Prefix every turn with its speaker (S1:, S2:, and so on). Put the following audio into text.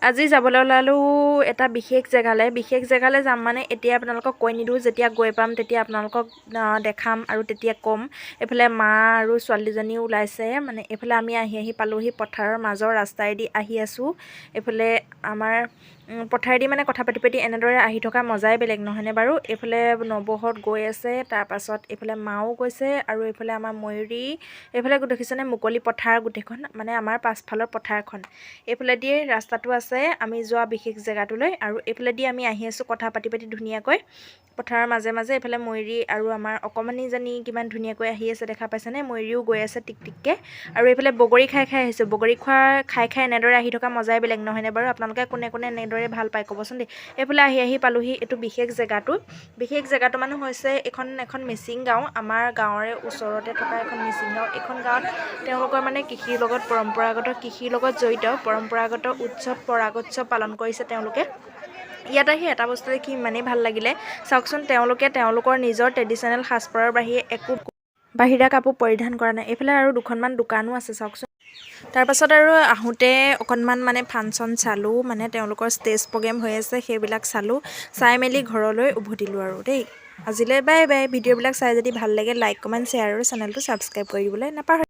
S1: আজি যাবলৈ ওলালোঁ এটা বিশেষ জেগালৈ। বিশেষ জেগালৈ যাম মানে এতিয়া আপোনালোকক কৈ নিদিওঁ। যেতিয়া গৈ পাম তেতিয়া আপোনালোকক দেখাম আৰু তেতিয়া ক'ম। এইফালে মা আৰু ছোৱালীজনীও ওলাইছে। মানে এইফালে আমি আহি আহি পালোহি, পথাৰৰ মাজৰ ৰাস্তাইদি আহি আছোঁ। এইফালে আমাৰ পথাৰেদি মানে কথা পাতি পাতি এনেদৰে আহি থকা মজাই বেলেগ, নহয়নে বাৰু? এইফালে নবৌহঁত গৈ আছে, তাৰপাছত এইফালে মাও গৈছে আৰু এইফালে আমাৰ ময়ূৰী। এইফালে দেখিছেনে মুকলি পথাৰ গোটেইখন, মানে আমাৰ পাছফালৰ পথাৰখন। এইফালেদিয়ে ৰাস্তাটো আছে আমি যোৱা বিশেষ জেগাটোলৈ আৰু এইফালেদি আমি আহি আছোঁ কথা পাতি পাতি ধুনীয়াকৈ পথাৰৰ মাজে মাজে। এইফালে ময়ূৰী আৰু আমাৰ অকণমানিজনী কিমান ধুনীয়াকৈ আহি আছে, দেখা পাইছেনে? ময়ূৰীও গৈ আছে টিক টিককৈ। আৰু এইফালে বগৰী খাই খাই আহিছোঁ। বগৰী খোৱা খাই খাই এনেদৰে আহি থকা মজাই বেলেগ, নহয়নে বাৰু? আপোনালোকে কোনে কোনে এনেদৰে ভাল পায় ক'বচোন দেই। এইফালে আহি আহি পালোহি এইটো বিশেষ জেগাটো। বিশেষ জেগাটো মানে হৈছে এইখন এখন মিচিং গাঁও, আমাৰ গাঁৱৰে ওচৰতে থকা এখন মিচিং গাঁও। এইখন গাঁৱত তেওঁলোকৰ মানে কৃষিৰ লগত, পৰম্পৰাগত কৃষিৰ লগত জড়িত পৰম্পৰাগত উৎসৱ পৰাগোৎসৱ পালন কৰিছে তেওঁলোকে। ইয়াত আহি এটা বস্তু দেখি ইমানেই ভাল লাগিলে, চাওকচোন, তেওঁলোকে তেওঁলোকৰ নিজৰ ট্ৰেডিশ্যনেল সাজপাৰৰ বাহিৰে একো বাহিৰা কাপোৰ পৰিধান কৰা নাই। এইফালে আৰু দুখনমান দোকানো আছে, চাওকচোন। তাৰপাছত আৰু আহোঁতে অকণমান মানে ফাংচন চালোঁ, মানে তেওঁলোকৰ ষ্টেজ প্ৰগ্ৰেম হৈ আছে, সেইবিলাক চালোঁ। চাই মেলি ঘৰলৈ উভতিলোঁ আৰু দেই। আজিলৈ বাই বাই। ভিডিঅ'বিলাক চাই যদি ভাল লাগে, লাইক, কমেণ্ট, শ্বেয়াৰ আৰু চেনেলটো ছাবস্ক্ৰাইব কৰি দিবলৈ নাপাহৰিব।